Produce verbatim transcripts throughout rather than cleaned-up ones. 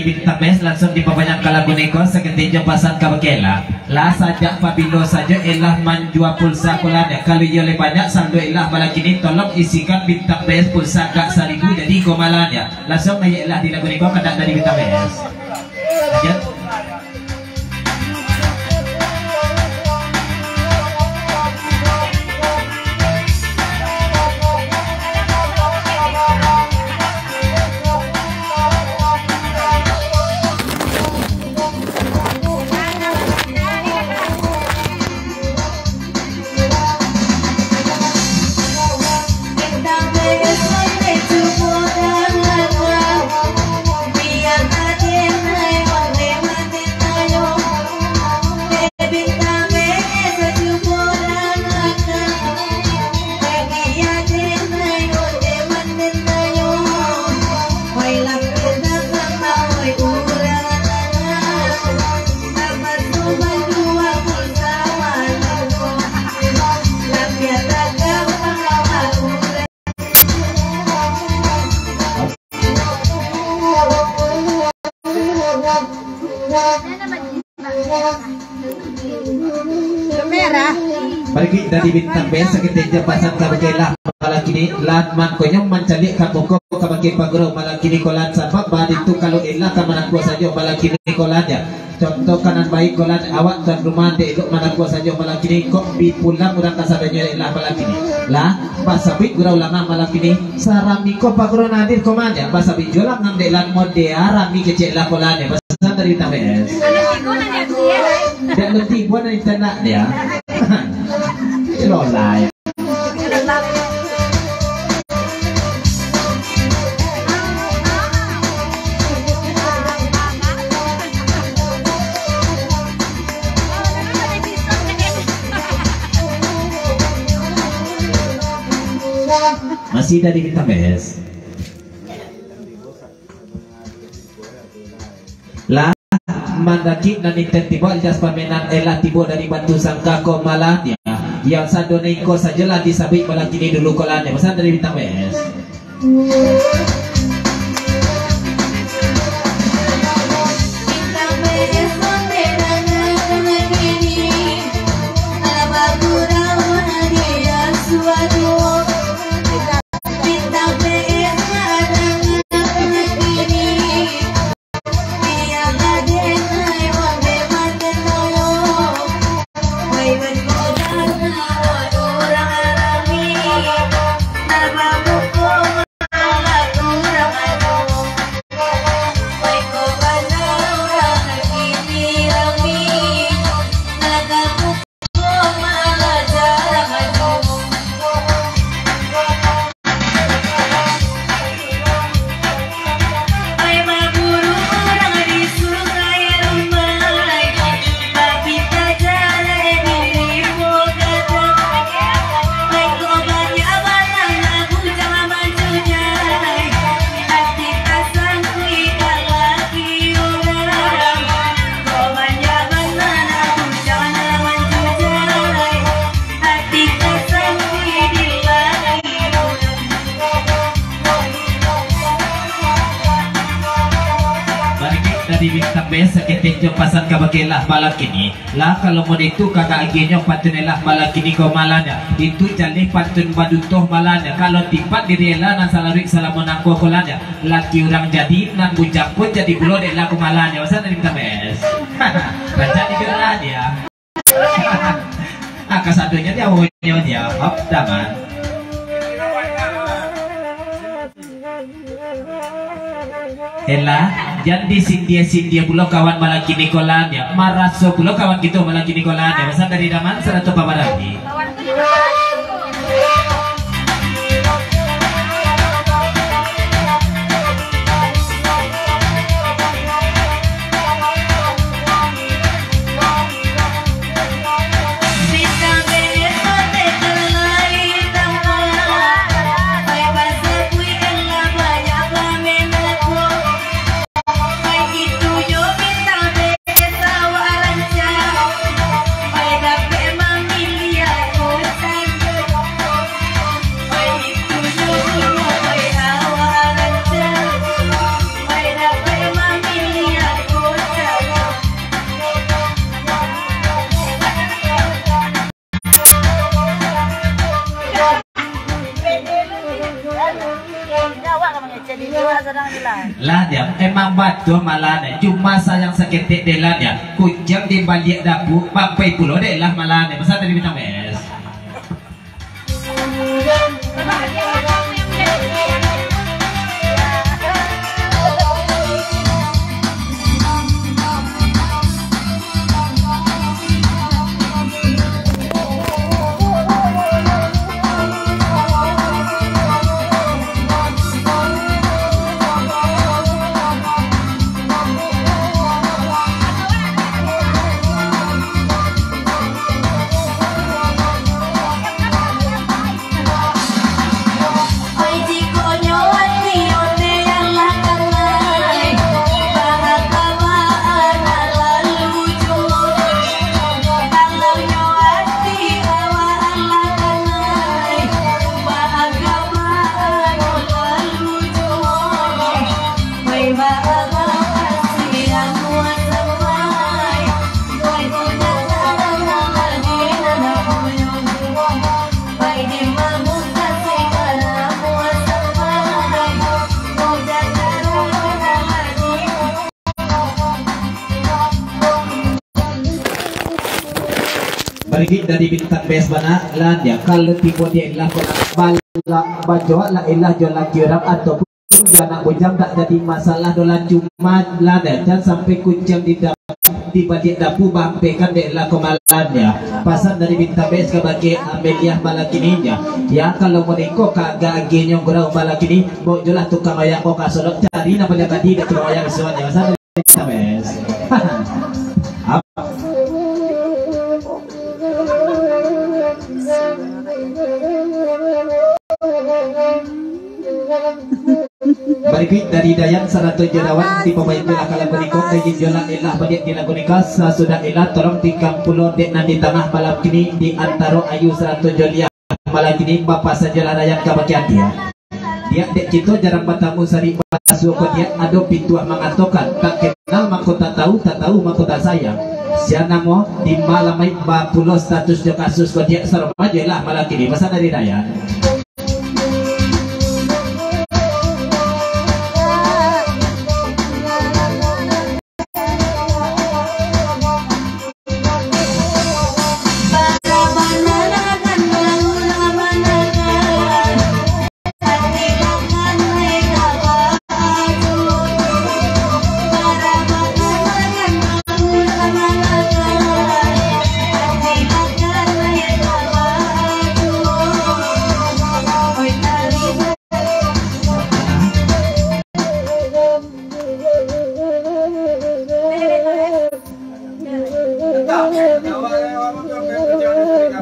Bintang Best, langsuang dipabanyak ka lagu niko, saketek jo pasan ka bakeh Ella. Lah, sajak pabilo sajo Ella manjua pulsa ko lah nyo? Kalau iyo lai banyak saldo Ella malam kini, tolong isikan Bintang Best pulsa agak saribu jadi ko malam nyo. Langsuang naiak Ella di lagu niko, kandak dari Bintang Best. Lanjut. Bagi dari Bintang Best, saketek jo pasan ka bakeh Ella malam kini, lah mangkonyo mancaliak ka muko ka bakeh pagurau malam kini ko lah, sabab baitu kalau Ella ka manakua sajo malam kini ko lah nyo. Contoh ka nan baiak ko lah, awak tuan rumah dek elok manakua sajo malam kini, kok bi pulang urang kasadonyo Ella malam kini. Lah, basabuik gurau lama malam kini, sarami ko pagurau nan hadir ko mah nyo, basabuik juo lah nan dek Ella model rami kecek Ella ko lah nyo. Pasan dari Bintang Best. Dak ngerti buah nan ditanak dia. Elok lah. Masih dari Bintang Best. Lah, mandaki nan inten tibo, alias pamenan Ella tibo dari Batu Sangka ko malam nyo. Yang sado nan iko sajolah disabuik malam kini dulu ko lah nyo. Pasan dari Bintang Best. Baliak dari Bintang Best, saketek jo pasan ka bakeh Ella malam kini. Lah, kalau mode itu kagak agiahnyo pantun Ella malam kini ko malam nyo. Itu jaleh pantun baduto malam nyo. Kalau tipak diri Ella nan salaruik salamo nangko ko lah nyo. Laki urang jadi, nan bujang pun jadi pulo dek Ella ko malam nyo. Pasan dari Bintang Best. Rancak digerak dia. Ah, kasadonyo dia, awonyo dia. Hop, daman. Ella, jan disindia-sindia pulo kawan malam kini ko lah nyo. Maraso pulo kawan kito malam kini ko lah nyo. Pasan dari Daman sarato Papa Randi. Batuah malah deh, cuma sayang saketek deh lah dia. Kuciang di baliak dapu, bapai pulo deh lah malah deh. Pesan dari Bintang Best. Barikik dari Bintang Best bana, lah dia kalau tibo dia ilah bala-, bajoak lah ilah jo laki urang ataupun jo anak bujang tak jadi masalah doh lah, cuma lah dia jan sampai kuciang di dap-, di baliak dapu baampekan dek lah kamalan dia. Pasan dari Bintang Best kabake Ameliah malam kini dia. Ya kalau moniko ka agak agihnyo gurau malam kini, baok jolah tukang wayang ko ka Solok cari nan paliang tadi dek tukang wayang isuan dia. Pasan Best. Barikik dari Dayan sarato jo Dawan, di pamain jolah kalam barikot, kayin jolah elah baliak di lagu nikah, sasudah elah tolong tikam pulo dek nan di tangah malam kini di antaro Ayu sarato jo Liah. Malam kini, Bapak sajolah rakyat ka bakian dia. Diak dek kito jarang batamu sari basuo ko diak, ado pituah mangatokan, tak kenal mako tak tahu, tak tahu mako tak sayang. Sia namo di malam ai bapulo status jo kasus ko diak, saroma jo lah malam kini. Pasan dari Dayan.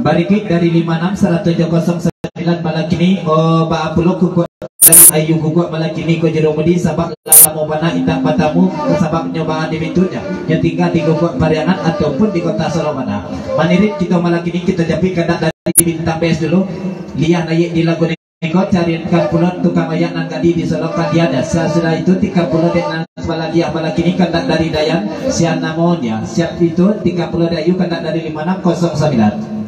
Barikik dari lima enam sarato jo kosong sambilan malam kini, oh, baa pulo kukuak dari Ayu kukuak malam kini ko Jero Mudi, sabab lamo bana indak batamu, sabab nyo baa di bitunya, nyo tingga di kukuak Pariangan ataupun di Kota Solok bana. Manirit kito malam kini, kito japuik kandak dari Bintang Best dulu, Liah naiak di lagu ni. Iko carikan pulo tukang wayang nan gadi di Solok ka dian, sasudah itu tikam pulo dek nan sabalah Liah malam kini kandak dari Dayan, sia namo dia, siap itu tikam pulo dek Ayu kandak dari lima enam kosong sambilan.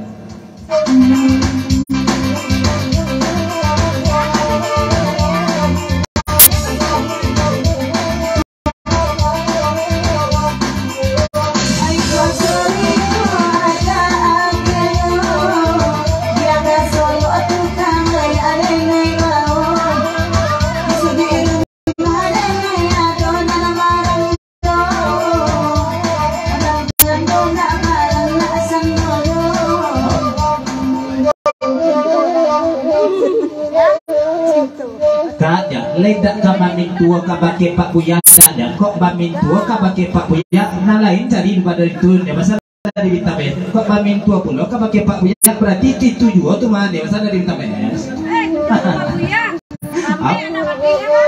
Kak, ja, lai dak ka mamintuo kabake Pak Buya, dak, ja. Kok bamintuo kabake Pak Buya, nan lain cari daripado itu, ja. Pasal dari Bintang Best. Kok bamintuo pulo kabake Pak Buya, berarti itu, itu juo tu mah, ja. Pasal dari Bintang Best. Eh, Pak Buya. Ramai anak Pak Buya, Pak.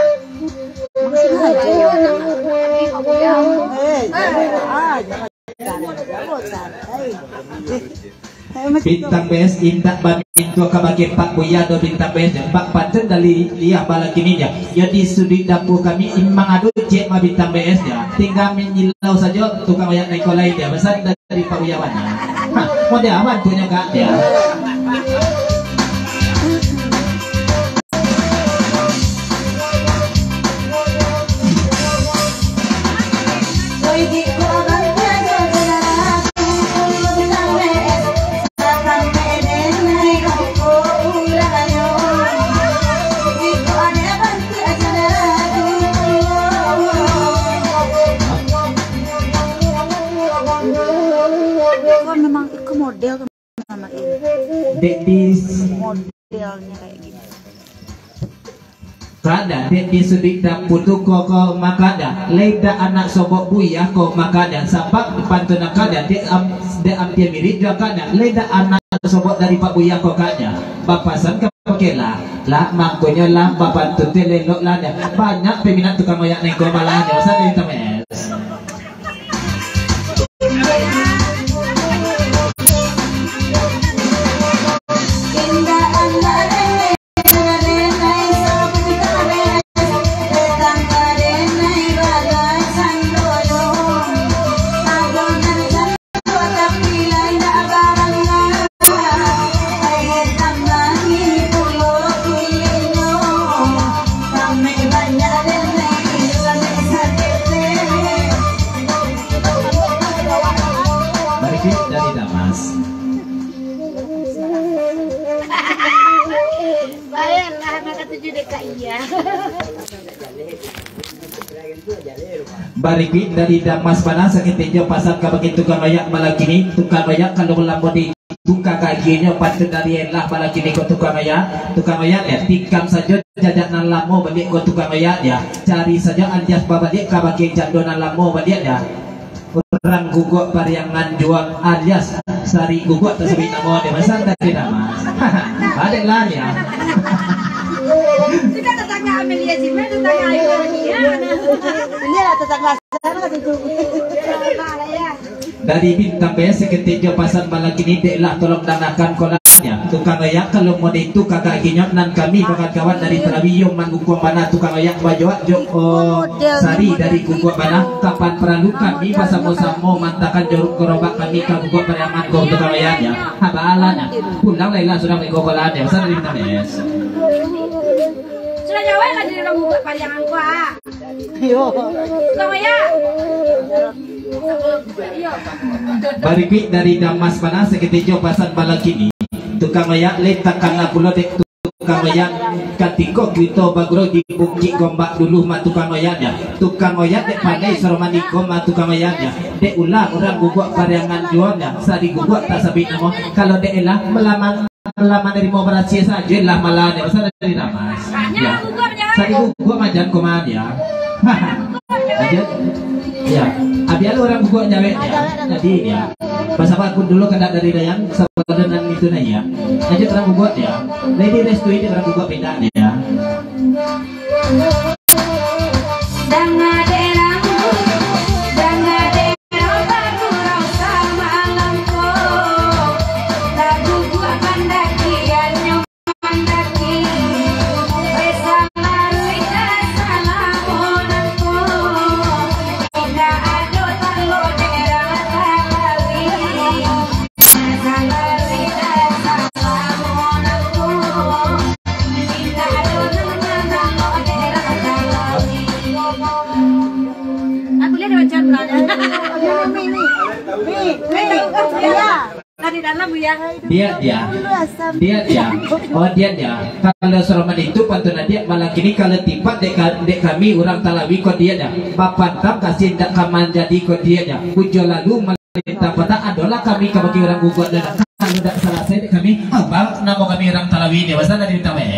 Bintang Best indak bamintuo kabake Pak Buya doh, Bintang Best, ja. Bak paten dari Liah malam kini, ja. Yo di suduik dapua kami imang ado cek mah, Bintang Best, ja. Tingga manyilau sajo tukang wayang Nikolai, ja. Pasan dari Pak Buya bana. Hah, model apo tu nyo, Kak, ja? model tu, Mama Im. Dek di Modelnya kayak gini. Kada, dek di suduik dapua tu ko, ko makada. Lai dak anak sobok buya ko makada. Sabab di pantun kada, dek am-, dek ampia mirip jua kada. Lai dak anak sobok dari Pak Buya ko kada. Bapasan ka pakai lah. Lah, mangkonyo lah, bapantun tu elok lah dah. Banyak peminat tukang oyak nengko malah nyo. Sana di tamu es. Barikuik dari Damas. Bayarlah, anak katuju dek Kak Iya. Barikuik dari Damas bana, saketek jo pasan ka bagi tukang oyak malam kini. Tukang oyak kalau lamo di tukang kaginyo, patut dari elah malam kini ko tukang oyak. Tukang oyak ya, tikam sajo jajak nan lamo baliak ko tukang oyak ya. Cari sajo alias babaliak ka bagi jando nan lamo baliak ya. Urang guguak pariangan juo alias sari guguak tasabuik namo dek masan tadi nama. Adek lah ya. Sudah tetangga Amelia Jimmy, tetangga Ayu Amelia. Ini lah tetangga sana situ. Dari Bintang P S saketek jo pasan malam kini, dek lah tolong dangakan kolanyo. Tukang oyak kalau mode itu kagak ginyok nan kami bakawan-kawan dari Tarawi yo mangukuang bana tukang oyak bajoak jo, oh, sari dari guguak bana. Kapan paralu kami basamo-samo mantakan joruk garobak kami ka guguak pariangan ko tukang oyak ya. Haba alanyo. Pulang lah ilah sudah mengko kolanyo. Pasan dari Bintang P S. Sudah jawab lah di dalam guguak pariangan ko, ah. Iyo. Tukang oyak. Barikuik dari Damas bana saketek jo pasan malam kini. Tukang oyak lai takana pulo dek tukang oyak katiko kito bagurau di Bukik Gombak dulu mah tukang oyak ya. Tukang oyak dek pandai soroman iko mah tukang oyak ya. Dek ulah urang guguak pariangan juo ya. Sari guguak tasabuik namo. Kalau dek elah malamang Lah manarimo barasiah sajo lah malah ni, pasal dari Damas. Ya. Sari guguak majan koman ya. Aja. Ya. Abialah urang guguak jawek ya. Jadi ya. Pasal aku dulu kada dari Dayan, sabadan nan itu nah ya. Aja urang guguak ya. Lady restui di urang guguak pindah ya. Aku lihat macam mana. Mi, mi, mi, mi, ya. Dari dalam ya. Dia, dia. Dia, dia. Oh, dia, dia. Kalau selama itu pantun dia malam kini kalau tipat dek, ka- dek kami urang Talawi ko dia dah. Bapantang kasih ndak kaman jadi ko dia dah. Ujo lalu Minta patah adolah kami ka bagi urang guguak dan kalau dak salasai dek kami, abang namo kami urang Talawi ni, pasal dari utama ya.